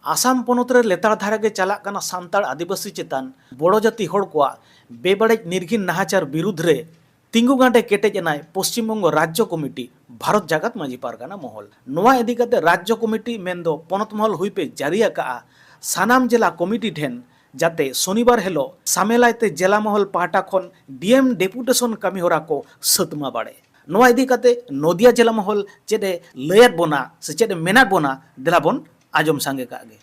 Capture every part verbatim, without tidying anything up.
ᱟᱥᱟᱢ ᱯᱚᱱᱚᱛ ᱨᱮ ᱞᱮᱛᱟᱲ ᱫᱷᱟᱨᱟ ᱜᱮ ᱪᱟᱞᱟᱜ ᱠᱟᱱᱟ ᱥᱟᱱᱛᱟᱲ ᱟᱹᱫᱤᱵᱟᱹᱥᱤ ᱪᱮᱛᱟᱱ ᱵᱚᱲᱚ ᱡᱟᱹᱛᱤ ᱦᱚᱲ ᱠᱚᱣᱟᱜ ᱵᱮᱵᱟᱹᱲᱤᱡ ᱱᱤᱨᱜᱷᱤᱱ ᱱᱟᱦᱟᱪᱟᱨ ᱵᱤᱨᱩᱫᱷ ᱨᱮ ᱛᱤᱸᱜᱩ ᱜᱟᱸᱰᱮ ᱠᱮᱴᱮᱡ ᱮᱱᱟᱭ ᱯᱚᱥᱪᱤᱢ ᱵᱚᱝᱜᱚ ᱨᱟᱡᱽᱡᱚ ᱠᱚᱢᱤᱴᱤ, ᱵᱷᱟᱨᱚᱛ ᱡᱟᱠᱟᱛ ᱢᱟᱹᱡᱷᱤ ᱯᱟᱨᱜᱟᱱᱟ ᱢᱚᱦᱚᱞ᱾ ᱱᱚᱣᱟ ᱤᱫᱤ ᱠᱟᱛᱮ ᱨᱟᱡᱽᱡᱚ ᱠᱚᱢᱤᱴᱤ ᱢᱮᱱᱫᱚ ᱯᱚᱱᱚᱛ ᱢᱚᱦᱚᱞ ᱦᱩᱭᱯᱮ ᱡᱟᱹᱨᱤ ᱟᱠᱟᱜᱼᱟ ᱥᱟᱱᱟᱢ ᱡᱮᱞᱟ ᱠᱚᱢᱤᱴᱤ ᱴᱷᱮᱱ ᱡᱟᱛᱮ ᱥᱚᱱᱤᱵᱟᱨ ᱦᱤᱞᱳᱜ ᱥᱟᱢᱮᱞᱟᱭ ᱛᱮ ᱡᱮᱞᱟ ᱢᱚᱦᱚᱞ ᱯᱟᱦᱴᱟ ᱠᱷᱚᱱ ᱰᱤ ᱮᱢ ᱰᱮᱯᱩᱴᱮᱥᱚᱱ ᱠᱟᱹᱢᱤ ᱦᱚᱨᱟ ᱠᱚ ᱥᱟᱹᱛ ᱢᱟ ᱵᱟᱲᱮ᱾ ᱱᱚᱣᱟ ᱤᱫᱤ ᱠᱟᱛᱮ ᱱᱚᱫᱤᱭᱟ ᱡᱮᱞᱟ ᱢᱚᱦᱚᱞ ᱪᱮᱫ ᱮ ᱞᱟᱹᱭᱟᱫ ᱵᱚᱱᱟ ᱥᱮ ᱪᱮᱫ ᱮ ᱢᱮᱱᱟᱫ ᱵᱚᱱᱟ, ᱫᱮᱞᱟ ᱵᱚᱱ ᱟᱸᱡᱚᱢ ᱥᱟᱸᱜᱮ ᱠᱟᱜ ᱜᱮ᱾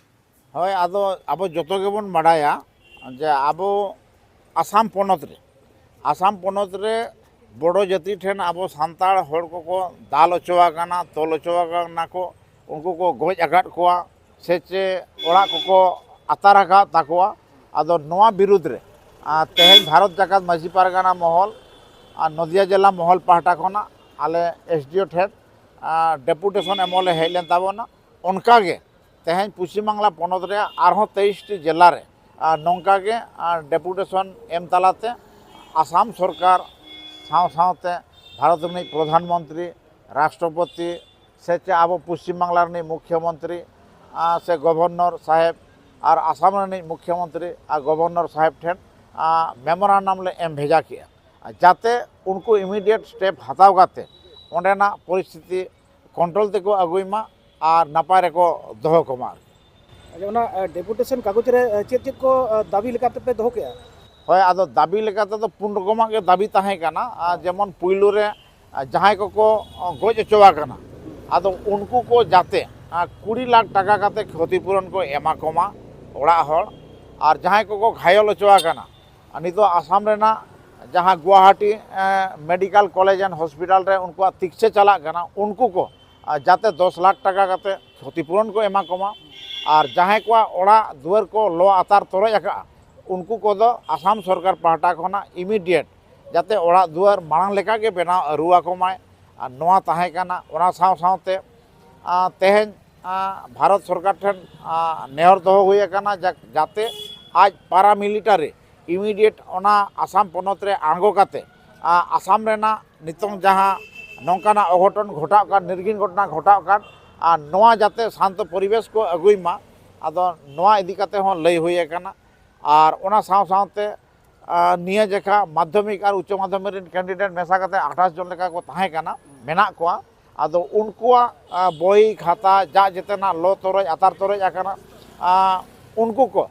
ᱦᱳᱭ, ᱟᱫᱚ ᱟᱵᱚ ᱡᱚᱛᱚ ᱜᱮᱵᱚᱱ ᱵᱟᱰᱟᱭᱟ ᱡᱮ ᱟᱵᱚ ᱟᱥᱟᱢ ᱯᱚᱱᱚᱛ ᱨᱮ, ᱟᱥᱟᱢ ᱯᱚᱱᱚᱛ ᱨᱮ ᱵᱚᱰᱚ ᱡᱟᱹᱛᱤ ᱴᱷᱮᱱ ᱟᱵᱚ ᱥᱟᱱᱛᱟᱲ ᱦᱚᱲ ᱠᱚᱠᱚ ᱫᱟᱞ ᱦᱚᱪᱚ ᱟᱠᱟᱱᱟ, ᱛᱚᱞ ᱦᱚᱪᱚ ᱟᱠᱟᱱᱟ ᱠᱚ, ᱩᱱᱠᱩ ᱠᱚ ᱜᱚᱡ ᱟᱠᱟᱫ ᱠᱚᱣᱟ ᱥᱮ ᱪᱮ ᱚᱲᱟᱜ ᱠᱚᱠᱚ ᱟᱛᱟᱨ ᱟᱠᱟᱫ ᱛᱟᱠᱚᱣᱟ᱾ ᱟᱫᱚ ᱱᱚᱣᱟ ᱵᱤᱨᱩᱫᱽ ᱨᱮ, ᱟᱨ ᱛᱮᱦᱮᱧ ᱵᱷᱟᱨᱚᱛ ᱡᱟᱠᱟᱛ ᱢᱟᱹᱡᱷᱤ ᱯᱟᱨᱜᱟᱱᱟ ᱢᱚᱦᱚᱞ ᱟᱨ ᱱᱚᱫᱤᱭᱟ ᱡᱮᱞᱟ ᱢᱚᱦᱚᱞ ᱯᱟᱦᱴᱟ ᱠᱷᱚᱱᱟᱜ ᱟᱞᱮ ᱮᱥ ᱰᱤ ᱳ ᱴᱷᱮᱱ, ᱟᱨ ᱰᱮᱯᱩᱴᱮᱥᱚᱱ ᱮᱢᱚᱜ ᱞᱮ ᱦᱮᱡ ᱞᱮᱱ ᱛᱟᱵᱚᱱᱟ᱾ ᱚᱱᱠᱟᱜᱮ ᱛᱮᱦᱮᱧ ᱯᱚᱥᱪᱤᱢ ᱵᱟᱝᱞᱟ ᱯᱚᱱᱚᱛ ᱨᱮᱭᱟᱜ ᱟᱨᱦᱚᱸ ᱛᱮᱭᱤᱥ ᱴᱤ ᱡᱮᱞᱟ ᱨᱮ, ᱟᱨ, ᱱᱚᱝᱠᱟ ᱜᱮ, ᱟᱨ, ᱰᱮᱯᱩᱴᱮᱥᱚᱱ ᱮᱢ ᱛᱟᱞᱟᱛᱮ ᱟᱥᱟᱢ ᱥᱚᱨᱠᱟᱨ ᱥᱟᱶ ᱥᱟᱶᱛᱮ ᱵᱷᱟᱨᱚᱛ ᱨᱤᱱᱤᱡ ᱯᱨᱚᱫᱷᱟᱱ ᱢᱚᱱᱛᱨᱤ, ᱨᱟᱥᱴᱨᱚᱯᱚᱛᱤ, ᱥᱮ ᱪᱮ ᱟᱵᱚ ᱯᱚᱥᱪᱤᱢ ᱵᱟᱝᱞᱟ ᱨᱤᱱᱤᱡ ᱢᱩᱠᱷᱭᱚ ᱢᱚᱱᱛᱨᱤ, ᱟᱨ, ᱥᱮ ᱜᱚᱵᱷᱚᱨᱱᱚᱨ ᱥᱟᱦᱮᱵᱽ ᱟᱨ ᱟᱥᱟᱢ ᱨᱤᱱᱤᱡ ᱢᱩᱠᱷᱭᱚ ᱢᱚᱱᱛᱨᱤ ᱟᱨ ᱜᱚᱵᱷᱚᱨᱱᱚᱨ ᱥᱟᱦᱮᱵᱽ ᱴᱷᱮᱱ, ᱟᱨ, ᱢᱮᱢᱳᱨᱟᱱᱰᱟᱢ ᱞᱮ ᱮᱢ ᱵᱷᱮᱡᱟ ᱠᱮᱜᱼᱟ, ᱟᱨ ᱡᱟᱛᱮ ᱩᱱᱠᱩ ᱤᱢᱤᱰᱤᱭᱮᱴ ᱥᱴᱮᱯ ᱦᱟᱛᱟᱣ ᱠᱟᱛᱮ ᱚᱸᱰᱮᱱᱟᱜ ᱯᱚᱨᱤᱥᱛᱷᱤᱛᱤ ᱠᱚᱱᱴᱨᱳᱞ ᱛᱮᱠᱚ ᱟᱹᱜᱩᱭ ᱢᱟ ᱟᱨ ᱱᱟᱯᱟᱭ ᱨᱮᱠᱚ ᱫᱚᱦᱚ ᱠᱚᱢᱟ ᱟᱨᱠᱤ᱾ ᱟᱪᱪᱷᱟ, ᱚᱱᱟ, ᱮ, ᱰᱮᱯᱩᱴᱮᱥᱚᱱ ᱠᱟᱜᱚᱡᱽ ᱨᱮ, ᱮ, ᱪᱮᱫ ᱪᱮᱫ ᱠᱚ, ᱮ, ᱫᱟᱹᱵᱤ ᱞᱮᱠᱟ ᱛᱮᱯᱮ ᱫᱚᱦᱚ ᱠᱮᱜᱼᱟ? ᱦᱳᱭ, ᱟᱫᱚ ᱫᱟᱹᱵᱤ ᱞᱮᱠᱟ ᱛᱮᱫᱚ ᱯᱩᱱ ᱨᱚᱠᱚᱢᱟᱜ ᱜᱮ ᱫᱟᱹᱵᱤ ᱛᱟᱦᱮᱸ ᱠᱟᱱᱟ᱾ ᱟᱨ, ᱦᱮᱸ᱾ ᱡᱮᱢᱚᱱ ᱯᱩᱭᱞᱩ ᱨᱮ, ᱟᱨ, ᱡᱟᱦᱟᱸᱭ ᱠᱚᱠᱚ, ᱚ, ᱜᱚᱡ ᱦᱚᱪᱚ ᱟᱠᱟᱱᱟ, ᱟᱫᱚ ᱩᱱᱠᱩ ᱠᱚ ᱡᱟᱛᱮ, ᱟᱨ, ᱠᱩᱲᱤ ᱞᱟᱠᱷ ᱴᱟᱠᱟ ᱠᱟᱛᱮ ᱠᱷᱚᱛᱤ ᱯᱩᱨᱚᱱ ᱠᱚ ᱮᱢᱟ ᱠᱚᱢᱟ ᱚᱲᱟᱜ ᱦᱚᱲ, ᱟᱨ ᱡᱟᱦᱟᱸᱭ ᱠᱚᱠᱚ ᱜᱷᱟᱭᱚᱞ ᱦᱚᱪᱚ ᱟᱠᱟᱱᱟ, ᱟᱨ ᱱᱤᱛᱚᱜ ᱟᱥᱟᱢ ᱨᱮᱱᱟᱜ ᱡᱟᱦᱟᱸ ᱜᱩᱣᱟᱦᱟᱴᱤ, ᱮ, ᱢᱮᱰᱤᱠᱮᱞ ᱠᱚᱞᱮᱡᱽ ᱮᱱᱰ ᱦᱚᱥᱯᱤᱴᱟᱞ ᱨᱮ ᱩᱱᱠᱩᱣᱟᱜ ᱛᱤᱠᱪᱷᱟᱹ ᱪᱟᱞᱟᱜ ᱠᱟᱱᱟ, ᱩᱱᱠᱩ ᱠᱚ, ᱟᱨ, ᱡᱟᱛᱮ ᱫᱚᱥ ᱞᱟᱠᱷ ᱴᱟᱠᱟ ᱠᱟᱛᱮ ᱠᱷᱚᱛᱤ ᱯᱩᱨᱚᱱ ᱠᱚ ᱮᱢᱟ ᱠᱚᱢᱟ, ᱟᱨ ᱡᱟᱦᱟᱸᱭ ᱠᱚᱣᱟᱜ ᱚᱲᱟᱜ ᱫᱩᱣᱟᱹᱨ ᱠᱚ ᱞᱚ ᱟᱛᱟᱨ ᱛᱚᱨᱚᱡ ᱟᱠᱟᱫᱼᱟ, ᱩᱱᱠᱩ ᱠᱚᱫᱚ ᱟᱥᱟᱢ ᱥᱚᱨᱠᱟᱨ ᱯᱟᱦᱴᱟ ᱠᱷᱚᱱᱟᱜ ᱤᱢᱤᱰᱤᱭᱮᱴ ᱡᱟᱛᱮ ᱚᱲᱟᱜ ᱫᱩᱣᱟᱹᱨ ᱢᱟᱲᱟᱝ ᱞᱮᱠᱟ ᱜᱮ ᱵᱮᱱᱟᱣ ᱟᱹᱨᱩ ᱟᱠᱚ ᱢᱟᱭ᱾ ᱟᱨ ᱱᱚᱣᱟ ᱛᱟᱦᱮᱸ ᱠᱟᱱᱟ᱾ ᱚᱱᱟ ᱥᱟᱶ ᱥᱟᱶᱛᱮ, ᱟᱨ, ᱛᱮᱦᱮᱧ, ᱟᱨ, ᱵᱷᱟᱨᱚᱛ ᱥᱚᱨᱠᱟᱨ ᱴᱷᱮᱱ, ᱟᱨ, ᱱᱮᱦᱚᱨ ᱫᱚᱦᱚ ᱦᱩᱭ ᱟᱠᱟᱱᱟ ᱡᱟ-, ᱡᱟᱛᱮ ᱟᱡ ᱯᱟᱨᱟᱢᱤᱞᱤᱴᱟᱨᱤ ᱤᱢᱤᱰᱤᱭᱮᱴ ᱚᱱᱟ ᱟᱥᱟᱢ ᱯᱚᱱᱚᱛ ᱨᱮ ᱟᱬᱜᱚ ᱠᱟᱛᱮ, ᱟᱨ, ᱟᱥᱟᱢ ᱨᱮᱱᱟᱜ ᱱᱤᱛᱚᱝ ᱡᱟᱦᱟᱸ ᱱᱚᱝᱠᱟᱱᱟᱜ ᱚᱜᱷᱚᱴᱚᱱ ᱜᱷᱚᱴᱟᱜ ᱠᱟᱱ, ᱱᱤᱨᱜᱷᱤᱱ ᱜᱷᱚᱴᱚᱱᱟ ᱜᱷᱚᱴᱟᱜ ᱠᱟᱱ, ᱟᱨ ᱱᱚᱣᱟ ᱡᱟᱛᱮ ᱥᱟᱱᱛᱚ ᱯᱚᱨᱤᱵᱮᱥ ᱠᱚ ᱟᱹᱜᱩᱭ ᱢᱟ, ᱟᱫᱚ ᱱᱚᱣᱟ ᱤᱫᱤ ᱠᱟᱛᱮ ᱦᱚᱸ ᱞᱟᱹᱭ ᱦᱩᱭ ᱟᱠᱟᱱᱟ᱾ ᱟᱨ ᱚᱱᱟ ᱥᱟᱶ ᱥᱟᱶᱛᱮ, ᱟᱨ ᱱᱤᱭᱟᱹ ᱡᱮᱠᱷᱟ ᱢᱟᱫᱽᱫᱷᱚᱢᱤᱠ ᱟᱨ ᱩᱪᱪᱚ ᱢᱟᱫᱽᱫᱷᱚᱢᱤᱠ ᱨᱮᱱ ᱠᱮᱱᱰᱤᱰᱮᱴ ᱢᱮᱥᱟ ᱠᱟᱛᱮ ᱟᱴᱷᱟᱥ ᱡᱚᱱ ᱞᱮᱠᱟ ᱠᱚ ᱛᱟᱦᱮᱸ ᱠᱟᱱᱟ, ᱢᱮᱱᱟᱜ ᱠᱚᱣᱟ᱾ ᱟᱫᱚ ᱩᱱᱠᱩᱣᱟᱜ, ᱟᱨ ᱵᱳᱭ ᱠᱷᱟᱛᱟ ᱡᱟ ᱡᱮᱛᱮᱱᱟᱜ ᱞᱚ ᱛᱚᱨᱚᱡ ᱟᱛᱟᱨ ᱛᱚᱨᱚᱡ ᱟᱠᱟᱱᱟ᱾ ᱟᱨ ᱩᱱᱠᱩ ᱠᱚ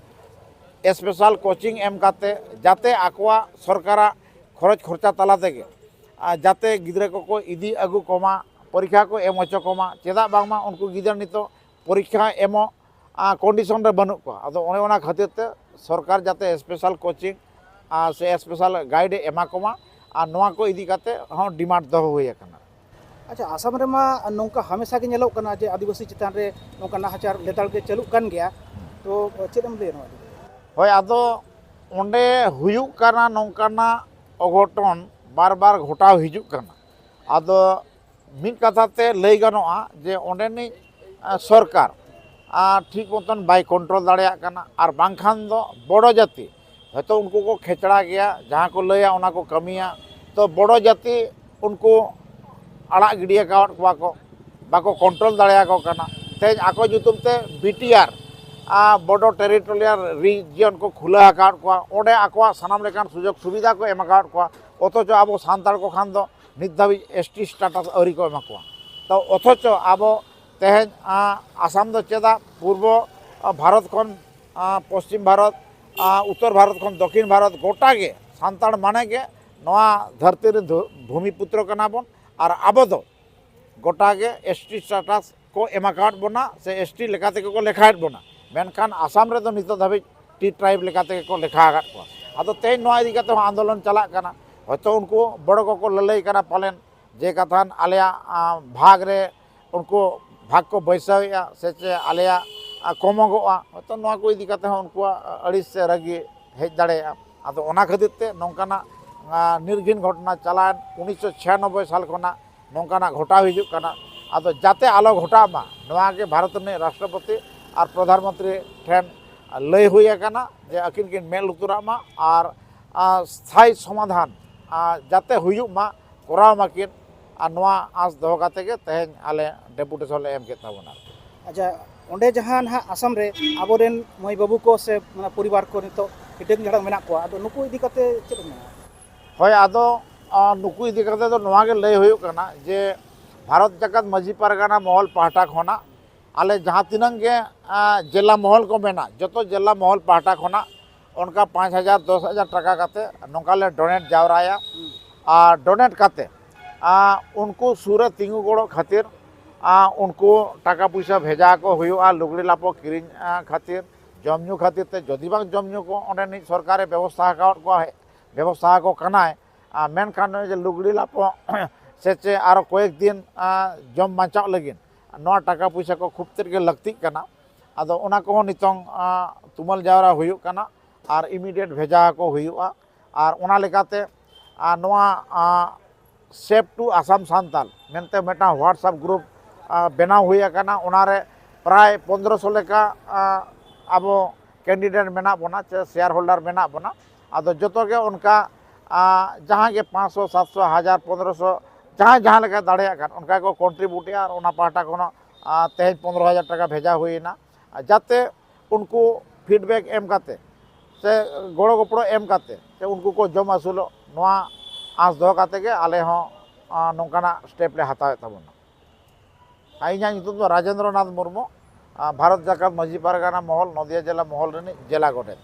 ᱥᱯᱮᱥᱟᱞ ᱠᱳᱪᱤᱝ ᱮᱢ ᱠᱟᱛᱮ ᱡᱟᱛᱮ ᱟᱠᱚᱣᱟᱜ ᱥᱚᱨᱠᱟᱨᱟᱜ ᱠᱷᱚᱨᱚᱪ ᱠᱷᱚᱨᱪᱟ ᱛᱟᱞᱟ ᱛᱮᱜᱮ, ᱟᱨ ᱡᱟᱛᱮ ᱜᱤᱫᱽᱨᱟᱹ ᱠᱚᱠᱚ ᱤᱫᱤ ᱟᱹᱜᱩ ᱠᱚᱢᱟ, ᱯᱚᱨᱤᱠᱠᱷᱟ ᱠᱚ ᱮᱢ ᱦᱚᱪᱚ ᱠᱚᱢᱟ᱾ ᱪᱮᱫᱟᱜ ᱵᱟᱝᱢᱟ ᱩᱱᱠᱩ ᱜᱤᱫᱽᱨᱟᱹ ᱱᱤᱛᱚᱜ ᱯᱚᱨᱤᱠᱠᱷᱟ ᱮᱢᱚᱜ ᱠᱚᱱᱰᱤᱥᱚᱱ ᱨᱮ ᱵᱟᱹᱱᱩᱜ ᱠᱚᱣᱟ᱾ ᱟᱫᱚ ᱚᱱᱮ ᱚᱱᱟ ᱠᱷᱟᱹᱛᱤᱨ ᱛᱮ ᱥᱚᱨᱠᱟᱨ ᱡᱟᱛᱮ ᱥᱯᱮᱥᱟᱞ ᱠᱳᱪᱤᱝ ᱟᱨ ᱥᱮ ᱥᱯᱮᱥᱟᱞ ᱜᱟᱭᱤᱰ ᱮ ᱮᱢᱟ ᱠᱚᱢᱟ, ᱟᱨ ᱱᱚᱣᱟ ᱠᱚ ᱤᱫᱤ ᱠᱟᱛᱮ ᱦᱚᱸ ᱰᱤᱢᱟᱱᱰ ᱫᱚᱦᱚ ᱦᱩᱭ ᱟᱠᱟᱱᱟ᱾ ᱟᱪᱪᱷᱟ, ᱟᱥᱟᱢ ᱨᱮᱢᱟ ᱱᱚᱝᱠᱟ ᱦᱟᱢᱮᱥᱟ ᱜᱮ ᱧᱮᱞᱚᱜ ᱠᱟᱱᱟ ᱡᱮ ᱟᱹᱫᱤᱵᱟᱹᱥᱤ ᱪᱮᱛᱟᱱ ᱨᱮ ᱱᱚᱝᱠᱟ ᱱᱟᱦᱟᱪᱟᱨ ᱞᱮᱛᱟᱲ ᱜᱮ ᱪᱟᱹᱞᱩᱜ ᱠᱟᱱ ᱜᱮᱭᱟ, ᱛᱚ ᱪᱮᱫ ᱮᱢ ᱞᱟᱹᱭᱟ ᱱᱚᱣᱟ ᱤᱫᱤ ᱠᱟᱛᱮ? ᱦᱳᱭ, ᱟᱫᱚ ᱚᱸᱰᱮ ᱦᱩᱭᱩᱜ ᱠᱟᱱᱟ ᱱᱚᱝᱠᱟᱱᱟᱜ ᱚᱜᱷᱚᱴᱚᱱ ᱵᱟᱨ ᱵᱟᱨ ᱜᱷᱚᱴᱟᱣ ᱦᱤᱡᱩᱜ ᱠᱟᱱᱟ᱾ ᱟᱫᱚ ᱢᱤᱫ ᱠᱟᱛᱷᱟ ᱛᱮ ᱞᱟᱹᱭ ᱜᱟᱱᱚᱜᱼᱟ ᱡᱮ ᱚᱸᱰᱮᱱᱤᱡ, ᱟᱸ, ᱥᱚᱨᱠᱟᱨ, ᱟᱸ, ᱴᱷᱤᱠ ᱢᱚᱛᱚᱱ ᱵᱟᱭ ᱠᱚᱱᱴᱨᱳᱞ ᱫᱟᱲᱮᱭᱟᱜ ᱠᱟᱱᱟ, ᱟᱨ ᱵᱟᱝᱠᱷᱟᱱ ᱫᱚ ᱵᱚᱲᱚ ᱡᱟᱹᱛᱤ ᱦᱚᱭᱛᱳ ᱩᱱᱠᱩ ᱠᱚ ᱠᱷᱮᱪᱲᱟ ᱜᱮᱭᱟ, ᱡᱟᱦᱟᱸ ᱠᱚ ᱞᱟᱹᱭᱟ ᱚᱱᱟ ᱠᱚ ᱠᱟᱹᱢᱤᱭᱟ᱾ ᱛᱚ ᱵᱚᱲᱚ ᱡᱟᱹᱛᱤ ᱩᱱᱠᱩ ᱟᱲᱟᱜ ᱜᱤᱰᱤ ᱟᱠᱟᱣᱟᱫ ᱠᱚᱣᱟ ᱠᱚ, ᱵᱟᱠᱚ ᱠᱚᱱᱴᱨᱳᱞ ᱫᱟᱲᱮᱭᱟᱠᱚ ᱠᱟᱱᱟ᱾ ᱛᱮᱦᱮᱧ ᱟᱠᱚ ᱧᱩᱛᱩᱢ ᱛᱮ ᱵᱤᱴᱤᱟᱨ, ᱟᱸ, ᱵᱚᱰᱳ ᱴᱮᱨᱤᱴᱳᱨᱤᱭᱟᱞ ᱨᱤᱡᱤᱭᱚᱱ ᱠᱚ ᱠᱷᱩᱞᱟᱹᱣ ᱟᱠᱟᱫ ᱠᱚᱣᱟ, ᱚᱸᱰᱮ ᱟᱠᱚᱣᱟᱜ ᱥᱟᱱᱟᱢ ᱞᱮᱠᱟᱱ ᱥᱩᱡᱳᱜᱽ ᱥᱩᱵᱤᱫᱷᱟ ᱠᱚ ᱮᱢ ᱟᱠᱟᱫ ᱠᱚᱣᱟ, ᱚᱛᱷᱚᱪᱚ ᱟᱵᱚ ᱥᱟᱱᱛᱟᱲ ᱠᱚ ᱠᱷᱟᱱ ᱫᱚ ᱱᱤᱛ ᱫᱷᱟᱹᱵᱤᱡ ᱮᱥ ᱴᱤ ᱥᱴᱮᱴᱟᱥ ᱟᱹᱣᱨᱤ ᱠᱚ ᱮᱢᱟ ᱠᱚᱣᱟ᱾ ᱛᱚ ᱚᱛᱷᱚᱪᱚ ᱟᱵᱚ ᱛᱮᱦᱮᱧ, ᱟᱸ, ᱟᱥᱟᱢ ᱫᱚ ᱪᱮᱫᱟᱜ ᱯᱩᱨᱵᱚ, ᱟᱸ, ᱵᱷᱟᱨᱚᱛ ᱠᱷᱚᱱ, ᱟᱸ, ᱯᱚᱥᱪᱤᱢ ᱵᱷᱟᱨᱚᱛ, ᱟᱸ, ᱩᱛᱛᱚᱨ ᱵᱷᱟᱨᱚᱛ ᱠᱷᱚᱱ ᱫᱚᱠᱷᱤᱱ ᱵᱷᱟᱨᱚᱛ ᱜᱚᱴᱟ ᱜᱮ ᱥᱟᱱᱛᱟᱲ ᱢᱟᱱᱮ ᱜᱮ ᱱᱚᱣᱟ ᱫᱷᱟᱹᱨᱛᱤ ᱨᱮᱱ ᱫᱷᱩ-, ᱵᱷᱩᱢᱤ ᱯᱩᱛᱨᱚ ᱠᱟᱱᱟ ᱵᱚᱱ, ᱟᱨ ᱟᱵᱚ ᱫᱚ ᱜᱚᱴᱟ ᱜᱮ ᱮᱥ ᱴᱤ ᱥᱴᱮᱴᱟᱥ ᱠᱚ ᱮᱢ ᱟᱠᱟᱫ ᱵᱚᱱᱟ ᱥᱮ ᱮᱥ ᱴᱤ ᱞᱮᱠᱟ ᱛᱮᱜᱮ ᱠᱚ ᱞᱮᱠᱷᱟᱭᱮᱫ ᱵᱚᱱᱟ, ᱢᱮᱱᱠᱷᱟᱱ ᱟᱥᱟᱢ ᱨᱮᱫᱚ ᱱᱤᱛᱚᱜ ᱫᱷᱟᱹᱵᱤᱡ ᱴᱤ ᱴᱨᱟᱭᱤᱵᱽ ᱞᱮᱠᱟ ᱛᱮᱜᱮ ᱠᱚ ᱞᱮᱠᱷᱟ ᱟᱠᱟᱫ ᱠᱚᱣᱟ᱾ ᱟᱫᱚ ᱛᱮᱦᱮᱧ ᱱᱚᱣᱟ ᱤᱫᱤ ᱠᱟᱛᱮ ᱦᱚᱸ ᱟᱱᱫᱳᱞᱚᱱ ᱪᱟᱞᱟᱜ ᱠᱟᱱᱟ᱾ ᱦᱚᱭᱛᱳ ᱩᱱᱠᱩ ᱵᱚᱲᱚ ᱠᱚᱠᱚ ᱞᱟᱹᱞᱟᱹᱭ ᱠᱟᱱᱟ ᱯᱟᱞᱮᱱ, ᱡᱮ ᱠᱟᱛᱷᱟᱱ ᱟᱞᱮᱭᱟᱜ, ᱟᱸ, ᱵᱷᱟᱜᱽ ᱨᱮ ᱩᱱᱠᱩ ᱵᱷᱟᱜᱽ ᱠᱚ ᱵᱟᱹᱭᱥᱟᱹᱣᱮᱫᱼᱟ ᱥᱮ ᱪᱮᱫ ᱟᱞᱮᱭᱟᱜ, ᱟᱸ, ᱠᱚᱢᱚᱜᱚᱜᱼᱟ, ᱦᱚᱭᱛᱳ ᱱᱚᱣᱟ ᱠᱚ ᱤᱫᱤ ᱠᱟᱛᱮ ᱦᱚᱸ ᱩᱱᱠᱩᱣᱟᱜ ᱟᱹᱲᱤᱥ ᱥᱮ ᱨᱟᱹᱜᱤ ᱦᱮᱡ ᱫᱟᱲᱮᱭᱟᱜᱼᱟ᱾ ᱟᱫᱚ ᱚᱱᱟ ᱠᱷᱟᱹᱛᱤᱨ ᱛᱮ ᱱᱚᱝᱠᱟᱱᱟᱜ, ᱟᱸ, ᱱᱤᱨᱜᱷᱤᱱ ᱜᱷᱚᱴᱚᱱᱟ ᱪᱟᱞᱟᱣᱮᱱ ᱩᱱᱤᱥᱥᱚ ᱪᱷᱤᱭᱟᱱᱚᱵᱵᱳᱭ ᱥᱟᱞ ᱠᱷᱚᱱᱟᱜ ᱱᱚᱝᱠᱟᱱᱟᱜ ᱜᱷᱚᱴᱟᱣ ᱦᱤᱡᱩᱜ ᱠᱟᱱᱟ᱾ ᱟᱫᱚ ᱡᱟᱛᱮ ᱟᱞᱚ ᱜᱷᱚᱴᱟᱜ ᱢᱟ, ᱱᱚᱣᱟ ᱜᱮ ᱵᱷᱟᱨᱚᱛ ᱨᱤᱱᱤᱡ ᱨᱟᱥᱴᱨᱚᱯᱚᱛᱤ ᱟᱨ ᱯᱨᱚᱫᱷᱟᱱ ᱢᱚᱱᱛᱨᱤ ᱴᱷᱮᱱ ᱞᱟᱹᱭ ᱦᱩᱭ ᱟᱠᱟᱱᱟ ᱡᱮ ᱟᱹᱠᱤᱱ ᱠᱤᱱ ᱢᱮᱫ ᱞᱩᱛᱩᱨᱟᱜ ᱢᱟ ᱟᱨ, ᱟᱨ, ᱥᱛᱷᱟᱭᱤ ᱥᱚᱢᱟᱫᱷᱟᱱ, ᱟᱨ, ᱡᱟᱛᱮ ᱦᱩᱭᱩᱜ ᱢᱟ, ᱠᱚᱨᱟᱣ ᱢᱟᱠᱤᱱ᱾ ᱟᱨ ᱱᱚᱣᱟ ᱟᱸᱥ ᱫᱚᱦᱚ ᱠᱟᱛᱮ ᱜᱮ ᱛᱮᱦᱮᱧ ᱟᱞᱮ ᱰᱮᱯᱩᱴᱮᱥᱚᱱ ᱞᱮ ᱮᱢ ᱠᱮᱫ ᱛᱟᱵᱚᱱᱟ᱾ ᱟᱪᱪᱷᱟ, ᱚᱸᱰᱮ ᱡᱟᱦᱟᱸ ᱱᱟᱦᱟᱜ ᱟᱥᱟᱢ ᱨᱮ ᱟᱵᱚᱨᱮᱱ ᱢᱟᱹᱭ ᱵᱟᱹᱵᱩ ᱠᱚ ᱥᱮ ᱢᱟᱱᱮ ᱯᱚᱨᱤᱵᱟᱨ ᱠᱚ ᱱᱤᱛᱚᱜ ᱦᱤᱰᱟᱹᱝ ᱡᱷᱟᱲᱟᱝ ᱢᱮᱱᱟᱜ ᱠᱚᱣᱟ, ᱟᱫᱚ ᱱᱩᱠᱩ ᱤᱫᱤ ᱠᱟᱛᱮ ᱪᱮᱫ ᱮᱢ ᱢᱮᱱᱟ? ᱦᱳᱭ, ᱟᱫᱚ ᱟᱸ, ᱱᱩᱠᱩ ᱤᱫᱤ ᱠᱟᱛᱮ ᱫᱚ ᱱᱚᱣᱟ ᱜᱮ ᱞᱟᱹᱭ ᱦᱩᱭᱩᱜ ᱠᱟᱱᱟ ᱡᱮ ᱵᱷᱟᱨᱚᱛ ᱡᱟᱠᱟᱛ ᱢᱟᱹᱡᱷᱤ ᱯᱟᱨᱜᱟᱱᱟ ᱢᱚᱦᱚᱞ ᱯᱟᱦᱴᱟ ᱠᱷᱚᱱᱟᱜ ᱟᱞᱮ ᱡᱟᱦᱟᱸ ᱛᱤᱱᱟᱹᱝ ᱜᱮ ᱟᱸ, ᱡᱮᱞᱟ ᱢᱚᱦᱚᱞ ᱠᱚ ᱢᱮᱱᱟᱜ, ᱡᱚᱛᱚ ᱡᱮᱞᱟ ᱢᱚᱦᱚᱞ ᱯᱟᱦᱴᱟ ᱠᱷᱚᱱᱟᱜ ᱚᱱᱠᱟ ᱯᱟᱸᱪ ᱦᱟᱡᱟᱨ, ᱫᱚᱥ ᱦᱟᱡᱟᱨ ᱴᱟᱠᱟ ᱠᱟᱛᱮ ᱱᱚᱝᱠᱟ ᱞᱮ ᱰᱳᱱᱮᱴ ᱡᱟᱣᱨᱟᱭᱟ᱾ ᱟᱨ ᱰᱳᱱᱮᱴ ᱠᱟᱛᱮ ᱟᱸ, ᱩᱱᱠᱩ ᱥᱩᱨ ᱨᱮ ᱛᱤᱸᱜᱩ ᱜᱚᱲᱚ ᱠᱷᱟᱹᱛᱤᱨ ᱟᱸ, ᱩᱱᱠᱩ ᱴᱟᱠᱟ ᱯᱩᱭᱥᱟᱹ ᱵᱷᱮᱡᱟ ᱠᱚ ᱦᱩᱭᱩᱜᱼᱟ, ᱞᱩᱜᱽᱲᱤ ᱞᱟᱯᱚ ᱠᱤᱨᱤᱧ ᱟᱸ, ᱠᱷᱟᱹᱛᱤᱨ, ᱡᱚᱢ ᱧᱩ ᱠᱷᱟᱹᱛᱤᱨ ᱛᱮ᱾ ᱡᱩᱫᱤ ᱵᱟᱝ ᱡᱚᱢ ᱧᱩ ᱠᱚ ᱚᱸᱰᱮᱱᱤᱡ ᱥᱚᱨᱠᱟᱨᱮ ᱵᱮᱵᱚᱥᱛᱷᱟ ᱟᱠᱟᱫ ᱠᱚᱣᱟ, ᱵᱮᱵᱚᱥᱛᱷᱟ ᱟᱠᱚ ᱠᱟᱱᱟᱭ, ᱟᱨ ᱢᱮᱱᱠᱷᱟᱱ ᱱᱚᱜᱼᱚᱭ ᱡᱮ ᱞᱩᱜᱽᱲᱤ ᱞᱟᱯᱚ ᱥᱮ ᱪᱮ ᱟᱨᱚ ᱠᱚᱭᱮᱠ ᱫᱤᱱ ᱟᱸ, ᱡᱚᱢ ᱵᱟᱧᱪᱟᱣ ᱞᱟᱹᱜᱤᱫ ᱱᱚᱣᱟ ᱴᱟᱠᱟ ᱯᱩᱭᱥᱟᱹ ᱠᱚ ᱠᱷᱩᱵ ᱛᱮᱫ ᱜᱮ ᱞᱟᱹᱠᱛᱤᱜ ᱠᱟᱱᱟ᱾ ᱟᱫᱚ ᱚᱱᱟ ᱠᱚᱦᱚᱸ ᱱᱤᱛᱚᱝ ᱟᱸ, ᱛᱩᱢᱟᱹᱞ ᱡᱟᱣᱨᱟ ᱦᱩᱭᱩᱜ ᱠᱟᱱᱟ ᱟᱨ ᱤᱢᱤᱰᱤᱭᱮᱴ ᱵᱷᱮᱡᱟ ᱟᱠᱚ ᱦᱩᱭᱩᱜᱼᱟ᱾ ᱟᱨ ᱚᱱᱟ ᱞᱮᱠᱟᱛᱮ ᱟᱨ ᱱᱚᱣᱟ ᱟᱸ, Save to Assam Santal ᱢᱮᱱᱛᱮ ᱢᱤᱫᱴᱟᱝ WhatsApp ᱜᱨᱩᱯ ᱟᱸ, ᱵᱮᱱᱟᱣ ᱦᱩᱭ ᱟᱠᱟᱱᱟ᱾ ᱚᱱᱟᱨᱮ ᱯᱨᱟᱭ ᱯᱚᱱᱫᱽᱨᱚᱥᱚ ᱞᱮᱠᱟ ᱟᱸ, ᱟᱵᱚ ᱠᱮᱱᱰᱤᱰᱮᱴ ᱢᱮᱱᱟᱜ ᱵᱚᱱᱟ ᱥᱮ ᱥᱮᱭᱟᱨ ᱦᱳᱞᱰᱟᱨ ᱢᱮᱱᱟᱜ ᱵᱚᱱᱟ᱾ ᱟᱫᱚ ᱡᱚᱛᱚ ᱜᱮ ᱚᱱᱠᱟ ᱟᱸ, ᱡᱟᱦᱟᱸ ᱜᱮ ᱯᱟᱸᱪᱥᱚ, ᱥᱟᱛᱥᱚ, ᱦᱟᱡᱟᱨ, ᱯᱚᱱᱫᱽᱨᱚᱥᱚ, ᱡᱟᱦᱟᱸᱭ ᱡᱟᱦᱟᱸ ᱞᱮᱠᱟ ᱫᱟᱲᱮᱭᱟᱜ ᱠᱟᱱ, ᱚᱱᱠᱟ ᱜᱮᱠᱚ ᱠᱚᱱᱴᱨᱤᱵᱩᱴᱮᱜᱼᱟ᱾ ᱟᱨ ᱚᱱᱟ ᱯᱟᱦᱴᱟ ᱠᱷᱚᱱᱟᱜ ᱟᱸ, ᱛᱮᱦᱮᱧ ᱯᱚᱱᱫᱽᱨᱚ ᱦᱟᱡᱟᱨ ᱴᱟᱠᱟ ᱵᱷᱮᱡᱟ ᱦᱩᱭᱮᱱᱟ, ᱡᱟᱛᱮ ᱩᱱᱠᱩ ᱯᱷᱤᱰᱵᱮᱠ ᱮᱢ ᱠᱟᱛᱮ ᱥᱮ ᱜᱚᱲᱚ ᱜᱚᱯᱚᱲᱚ ᱮᱢ ᱠᱟᱛᱮ ᱥᱮ ᱩᱱᱠᱩ ᱠᱚ ᱡᱚᱢ ᱟᱹᱥᱩᱞᱚᱜ, ᱱᱚᱣᱟ ᱟᱸᱥ ᱫᱚᱦᱚ ᱠᱟᱛᱮ ᱜᱮ ᱟᱞᱮ ᱦᱚᱸ ᱟᱸ, ᱱᱚᱝᱠᱟᱱᱟᱜ ᱥᱴᱮᱯ ᱞᱮ ᱦᱟᱛᱟᱣᱮᱫ ᱛᱟᱵᱚᱱᱟ᱾ ᱟᱨ ᱤᱧᱟᱹᱜ ᱧᱩᱛᱩᱢ ᱫᱚ ᱨᱟᱡᱮᱱᱫᱨᱚ ᱱᱟᱛᱷ ᱢᱩᱨᱢᱩ, ᱟᱸ, ᱵᱷᱟᱨᱚᱛ ᱡᱟᱠᱟᱛ ᱢᱟᱹᱡᱷᱤ ᱯᱟᱨᱜᱟᱱᱟ ᱢᱚᱦᱚᱞ, ᱱᱚᱫᱤᱭᱟ ᱡᱮᱞᱟ ᱢᱚᱦᱚᱞ ᱨᱤᱱᱤᱡ ᱡᱮᱞᱟ ᱜᱚᱰᱮᱛ᱾